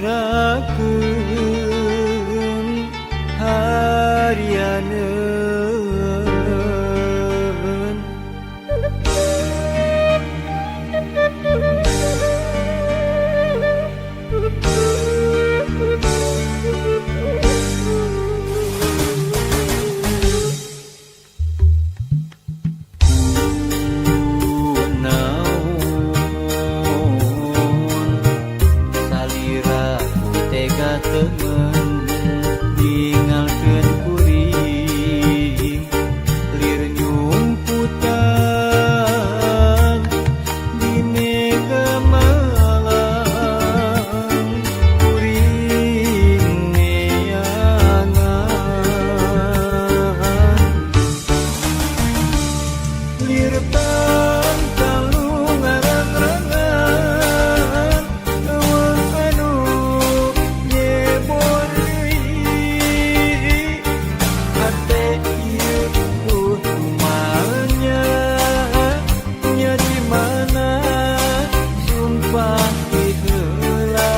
Nyalirakeun harianeun. Kunaon salira ku tega temen ningalkeun kuring lir nyumputan di mega malam kuring neangan lir tangkalu ngarang-rangan eueuh anu nyebor deui hate ieu kutumanya nya di mana sumpah ti heula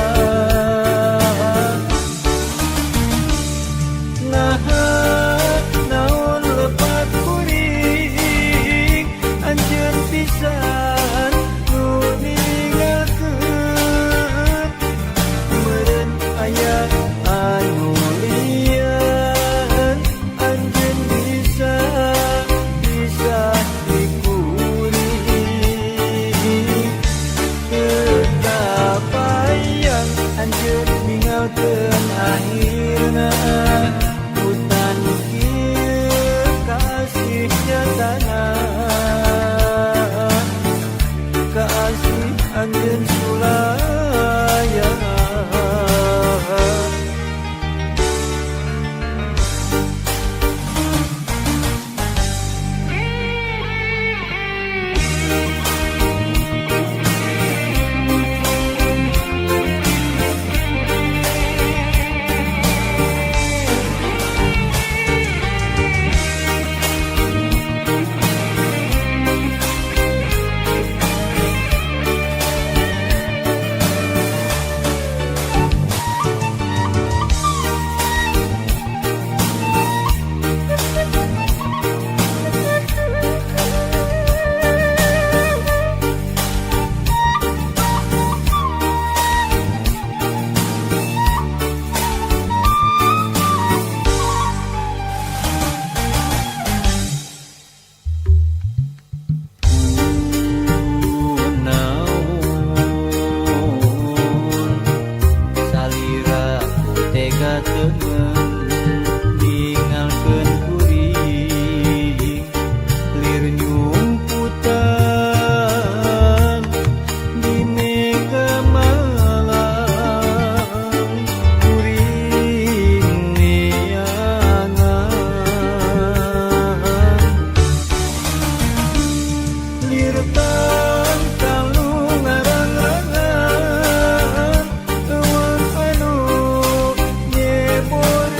naha naon lepat kuring anjeun pisan nu ninggalkeun meureun aya anu lian anjeun bisa bisa di kuring teu anjeun ninggalkeun akhirna hutan kieu kasih nyatana kasih anjeun sulaya. Kunaon salira ku tega temen ningalkeun kuring lir nyumputan di mega malam kuring neangan lir tangkalu ngarang-rangan eueuh anu nyebor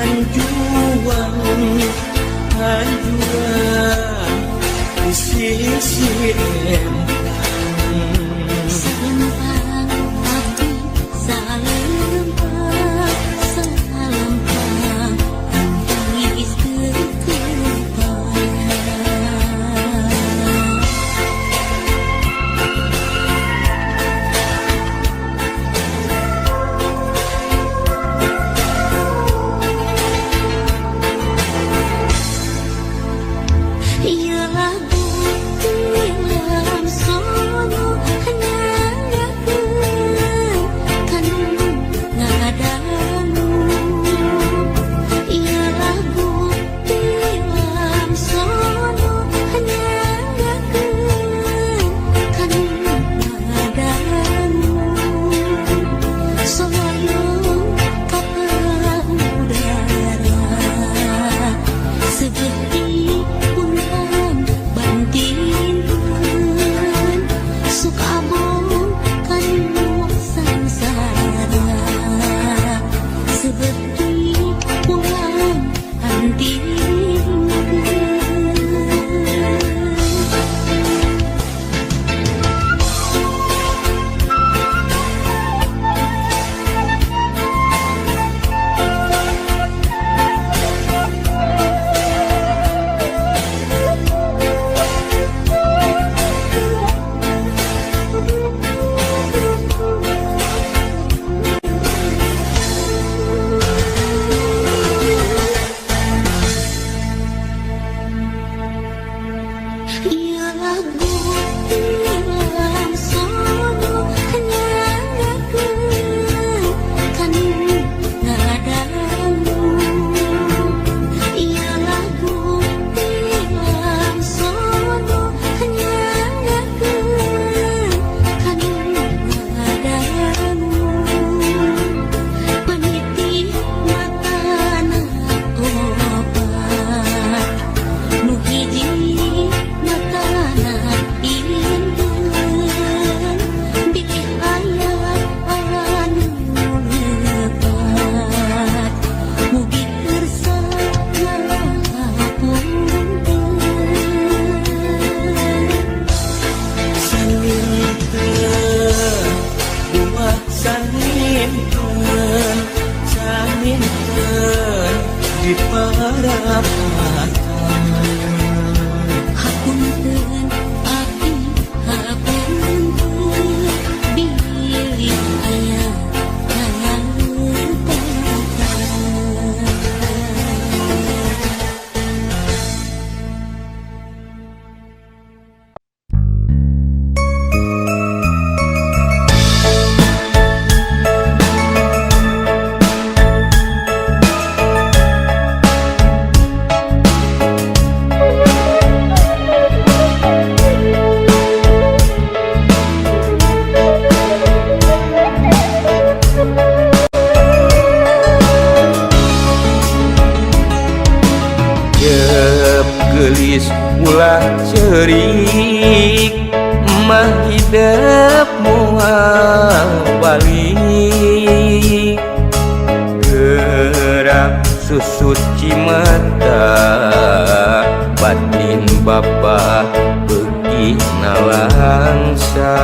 Hanjuang hanjuang di sisi empang. Salempang abdi salempang, salempang tangis kekepang. Ieu lagu tilam sono nyanggakeun kanu ngadangu. Ieu lagu tilam sono nyanggakeun kanu ngadangu. Soyong kapal udara seperti pulang bantinkeun sukabong kanu sangsara seperti pulang bantinkeun. Ieu lagu tilam sono nyanggakeun kanu ngadangu. Ieu lagu tilam sono nyanggakeun kanu ngadangu. Peniti matana opat nu hiji matana indeun bilih aya anu lepat mugi kersa ngahapunten. Saninten buah saninten, saninten di parapatan. Hapunten abdi hapunten bilih aya kalepatan. Cep gelis ulah cerik mah hidep moal balik gerak susut cimata batin bapa beuki nalangsa.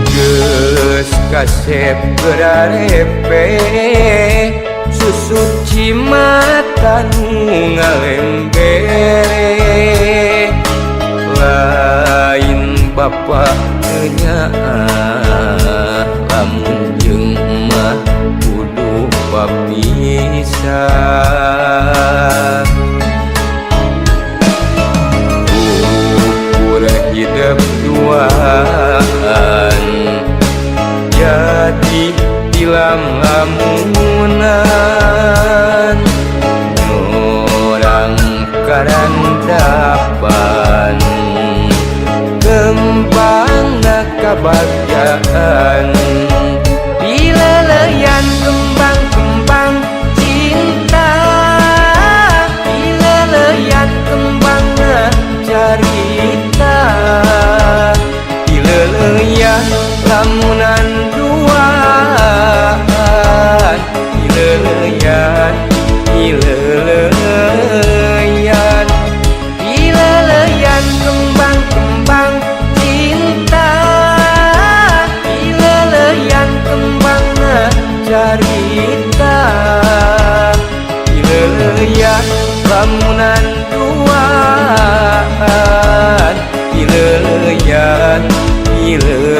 Geus kasep gerarepe susut cimata nu ngalembere lain bapa teu nyaah lamun jeung emak kudu papisah. Ukur hidep duaan jadi tilam lamunan nyorang karandapan kembangna kabagjaan dileleyan kembang-kembang cinta. Pileleyan lamunan duaan, pileleyan, pileleyan.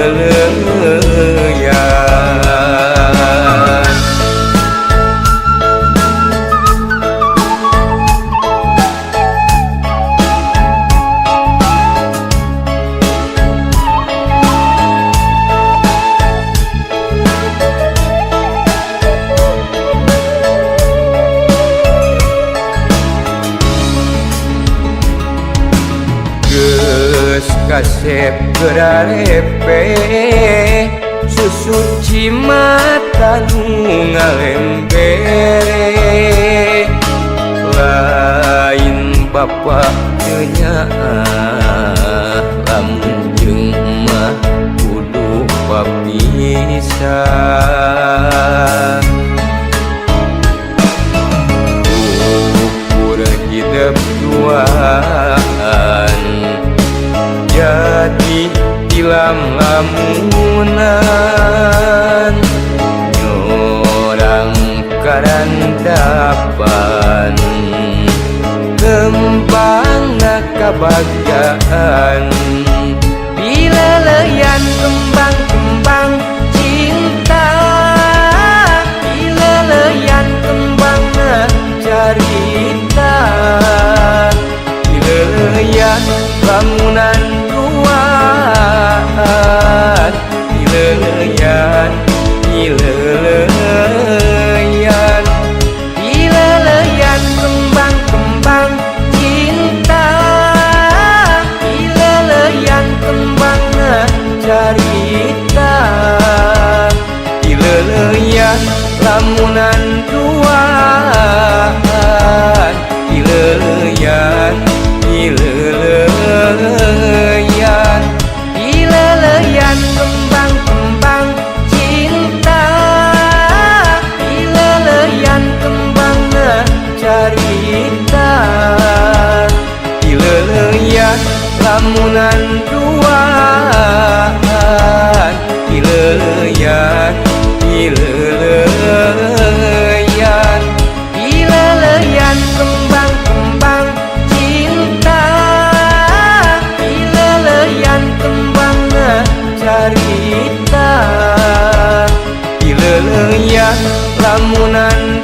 Geus kasep gerarepe susu cimata nu ngalembere, lain bapa teu nyaah lamun jeung emak kudu papisah. Ukur hidep duaan jadi tilam lamunan, nyorang karandapan kembangna kabagjaan. Pileleyan kembang-kembang cinta, pileleyan kembangna carita, pileleyan lamunan duaan, pileleyan, pileleyan. Pileleyan kembang-kembang cinta, pileleyan kembangna carita, pileleyan lamunan duaan, pileleyan, pileleyan. Pileleyan kembang-kembang cinta, pileleyan kembangna carita, pileleyan lamunan duaan, pileleyan, pileleyan. Pileleyan kembang-kembang cinta, pileleyan kembangna carita, pileleyan lamunan